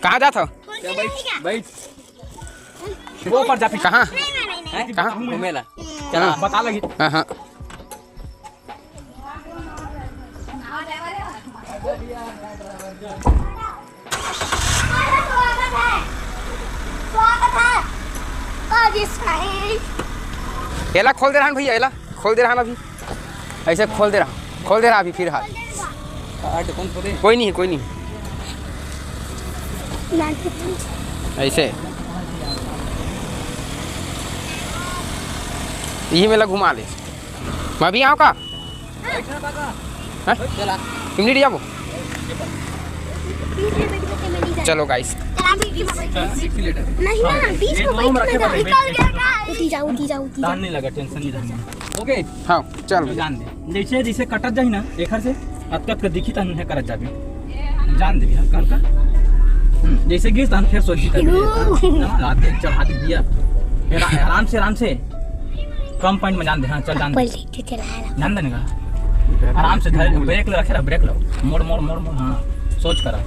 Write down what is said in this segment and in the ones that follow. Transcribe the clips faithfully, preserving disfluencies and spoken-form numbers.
कहाँ जात हो? बैठ, बैठ। वो ऊपर जा, पीछे। कहाँ? नहीं, नहीं, नहीं, नहीं। हैं? कहाँ? घूमे ला। चला। हाँ। पता लगी। हाँ, हाँ। स्वागत है। स्वागत है। आज इस एला खोल दे रहा भैया, एला खोल दे रहा अभी। ऐसे खोल दे रहा, खोल दे रहा अभी फिलहाल। काट, कौन खोले? कोई नहीं, कोई नहीं। ऐसे। यही मेला घुमा ले। मैं भी आऊँ का? हैं? चला। इमली जाबो। चलो गाइस। नहीं ना, बीच में बैठने का। निकल गया का? उठी जाओ, उठी जाओ, उठी जाओ। तान नहीं लगा, टेंशन नहीं रहना। ओके। हाँ, चल भैया। जान दे। जैसे, जैसे कटत जाही ना, एखर से अतका, अतका दिखी, तहन हे करत जाबे। जान देबे हल्का, हल्का। हम्म, जैसे गिस, तहन फिर सोची कर। यो। ना, हाथ दे, चल, हाथ दिया। फिर आ-, आराम से, आराम से। कम पॉइंट में जान दे, हाँ, चल, जान दे। पलटी के चलाया। जान देने का। आराम से धर, ब्रेक ले रखे रहा, ब्रेक लो। मोड़, मोड़, मोड़, मोड़, हाँ। सोच करा।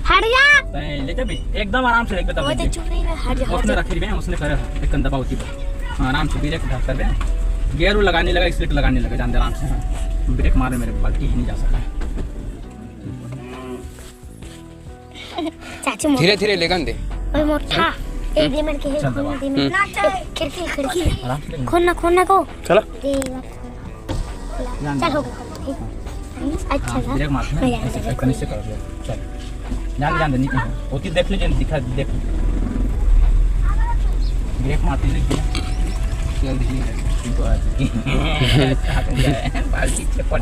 हट जा। तैं ले जाबे, एकदम आराम से, एकदम वो तो चुप नहीं रहा, हट जा, उसने हट जा। रखी बे, उसने करे, एक दबा होती बे। हाँ, आराम से ब्रेक धर कर बे। गियर वो लगाने लगा, एक्सीटर लगाने लगा, जान दे आराम से, हाँ। ब्रेक मारे मेरे, पलटी ही नहीं जा सका है। चाची मोटा। धीरे धीरे लेगन दे। ओए मोटा। ए, दे मन के हे, चल, खोल ना, दबा। दे मन। हम्म। खिड़की, खिड़की। आराम से। खोल ना, खोल ना को। चला। दे, जान चल, दे। हो गया, ठीक। अच्छा हाँ, था। ब्रेक मार, मजा आ ऐसे गया। कनेक्ट से कर दे। चल। जान, जान दे, नहीं, नहीं। होती देख लीजिए, दिखा, देख। ब्रेक मारती नहीं क्या? चल, धीरे, धीरे। बाल्टी से पड़।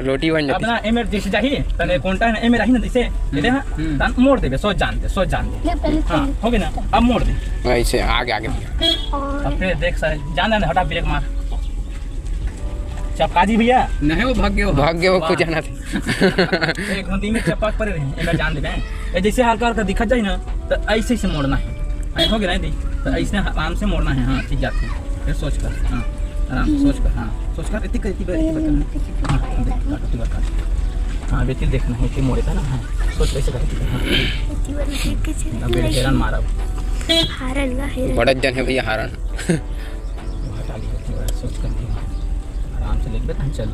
रोटी बन जाती। अपना एम आर जैसे चाहिए, तने कौन टा है ना, एम आर आई ना जैसे, हम्म, ये दे, हाँ, हम्म। तन मोड़ देबे, सोच जान दे, सोच जान दे। ये पहले हाँ, हो गया ना, अब मोड़ दे। ऐसे आगे, आगे। और अब फिर देख सारे, जान, जान, हटा, ब्रेक मार। चपका जी भैया। नहीं, वो भाग गए, वो। भाग गए, वो वाह। खुद जाना था। एक घंटी में चपक पड़े रहे, एक बार जान देबे। ए, जैसे हल्का हल्का दिखत जाए ना, तो ऐसे से मोड़ना है। ऐसे हो गया ना, दी? तो ऐसे आराम से मोड़ना है, हाँ, ठीक जाते हैं। फिर सोच कर, हाँ, आराम से सोच कर, हाँ, सोच कर, इतनी कर, इतनी कर, इतनी कर, हाँ, देख, काट, इतनी कर, काट। हाँ, बेटी देखना है, इतनी मोड़े था ना, हाँ, सोच कैसे कर, हाँ। अब बेटी हैरान मारा। हारन का है। बड़ा जन है भैया, हारन। हटा लिया, इतनी बार सोच कर, आराम से लेके बैठा, चल।